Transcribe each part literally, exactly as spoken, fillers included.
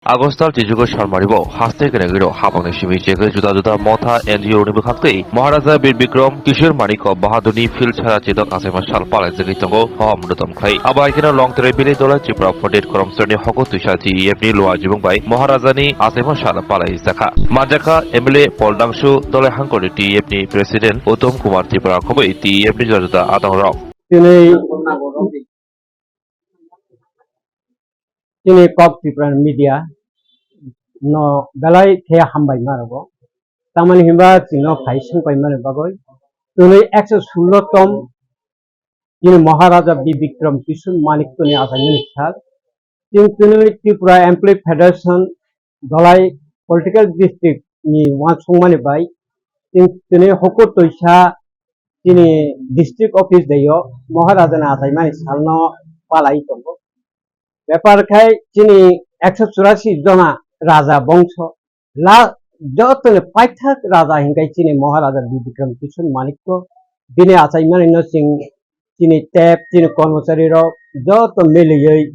August tal chijugo salmari bo haste gwnagwirok habangni simi chegwi juda juda motha N G O ni bwkhak twi Maharaja Bir Bikram Kishore Manikya Bahadurni phil chara chedok achaima sal palaijagwi tongo. Hohom rwdom khlai abo hai kheno Longtrai Valley Dolai Tripura Pondit Karamcharani hogo twisa T E F ni Luwa Jibung bai Maharajani achaima sal palaijakha. Manjakha M L A Paul Dangsu Dolai Hangkor ni T E F ni President Uttom Kumar Tripura khobwi T E F ni juda juda adongrok. Tini, tini Kok Tripura media no belai khe hambai ma rwgo. Tamani hinba chwngno phai sung paimani bagwi tini ekso sullo tom tini Maharaja Bir Bikram Kishore Manikyani achaimani sal. Chwng tini Tripura Employee Federation Dolai political district ni uansukmani bai chwng tini hukur twisa chini district office dei o Maharajani achaimani salno palai tongo. Bepar khai chini ekso churasi jona raja bongso la jotoni paithak raja hinkai chini Maharaja Bir Bikram Kishore Manikya bini achaimani no chwng chini tep chini kormochari rok joto miliwi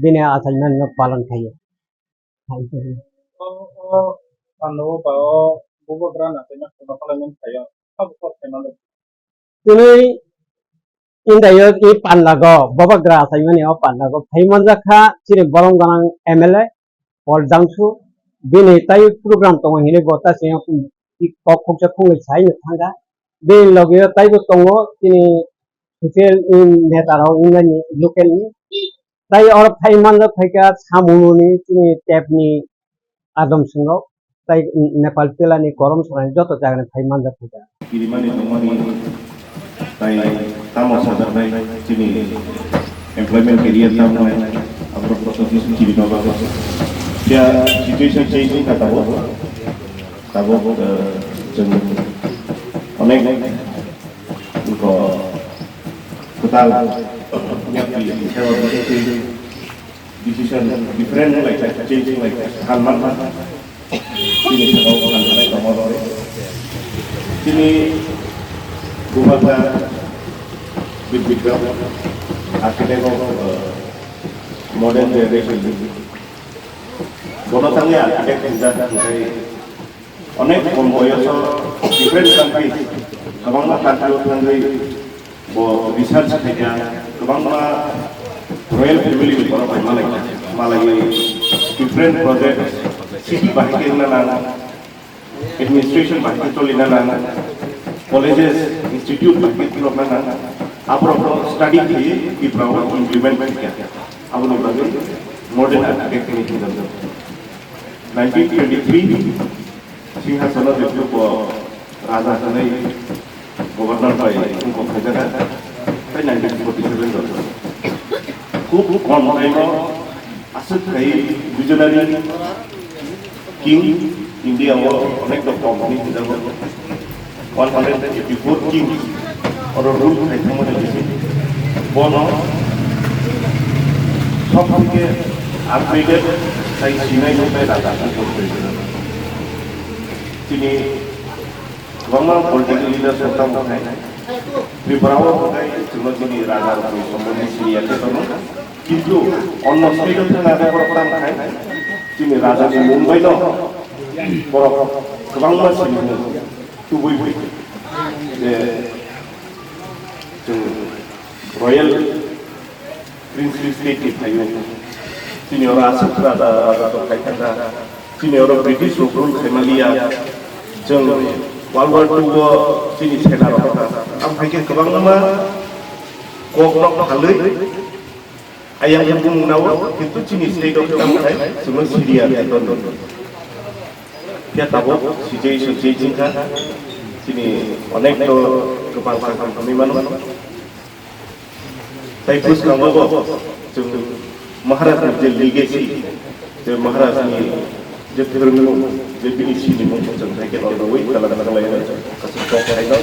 bini achaimani no palon khaio. O, o, panda o ba o bubagra na tei na khoroksa lai mani khaio. Sabo kok khaimano. Tini India i pandago bubagra achaimani o pandago phai manjakha chini borom gwnang M L A Paul Dangsu bini tai program tongo hinwi bo ta sini kok khoksa khongwi sai no thangkha. Bini loge o taibo tongo chini social neta rok wngmani local ni. Tai oro phai manjak phaikha samungni chini tep ni adom swngo, tai Nepal twilani korom sanai joto jagani phai manjak phaikha. Kirimani tongmani tai tamo sajaknai chini employment career tamnai aborok joto kisu kirima bagwi. Ya situation change wngkha tabuk. Tabuk, eh, chwng onek ko kwtal yapri sewa bwswk twi decision different wnglaikha, change wnglaikha, sal manma chini sakao phan thanai tongma bagwi. Chini bubagra Bir Bikram, architect of, uh, modern generation. Bono thangwi architect wngjak, hwnkhe onek kom boyoso different country, kwbangma country o thangwi bo research khaikha, kwbangma royal family ni borok bai malai, malaiwi different project city bahai khe wngna nang, administration bahai khe cholina nang, colleges, institute bahai khe khulokna nang, aborokno study khaiwi Tripura o implement khaikha. Aboni bagwi modern architect ni hinjak. Nineteen twenty-three Singhasono jephru bo raja hwnwi governor bai wngkok khaijakha, tei nineteen forty-seven o. Khub kom time o aswk khai visionary king India o onek rok kom hwnwi hinjago. One hundred eighty-four kings oro rule khai thangmani bising bono sob theke upgraded khai sinai rok bai raja khe tongthai. Chini kwbangma political leaders rok tamo khai Tripura o khai chwngno chini raja rokni sombondhi siniya khe tono. Kintu onno side o thangna borok tamo khai chini raja ni mung bai no borok kwbangma sini tubui bai je chwng royal princely state ni phaio. Chini oro aswk raja raja rok khai thangkha. Chini oro British rok rule khaima liya. Chwng World War two o chini sena rok kha. Ang phaikhe kwbangma kok nok phalwi ayang bumung nao, kintu chini state o tamo khai chwngno siriya khe tono. Phiya tabuk sijai sujai chingkha, chini onek to kwpal kaham hamwi mano. Tai bwskango bo chwng Maharaj ni je legacy, je Maharaj ni je dhormo, je bini sinimung chwng hai khe rwui twlang twlang lai rw, aswk kok hai no.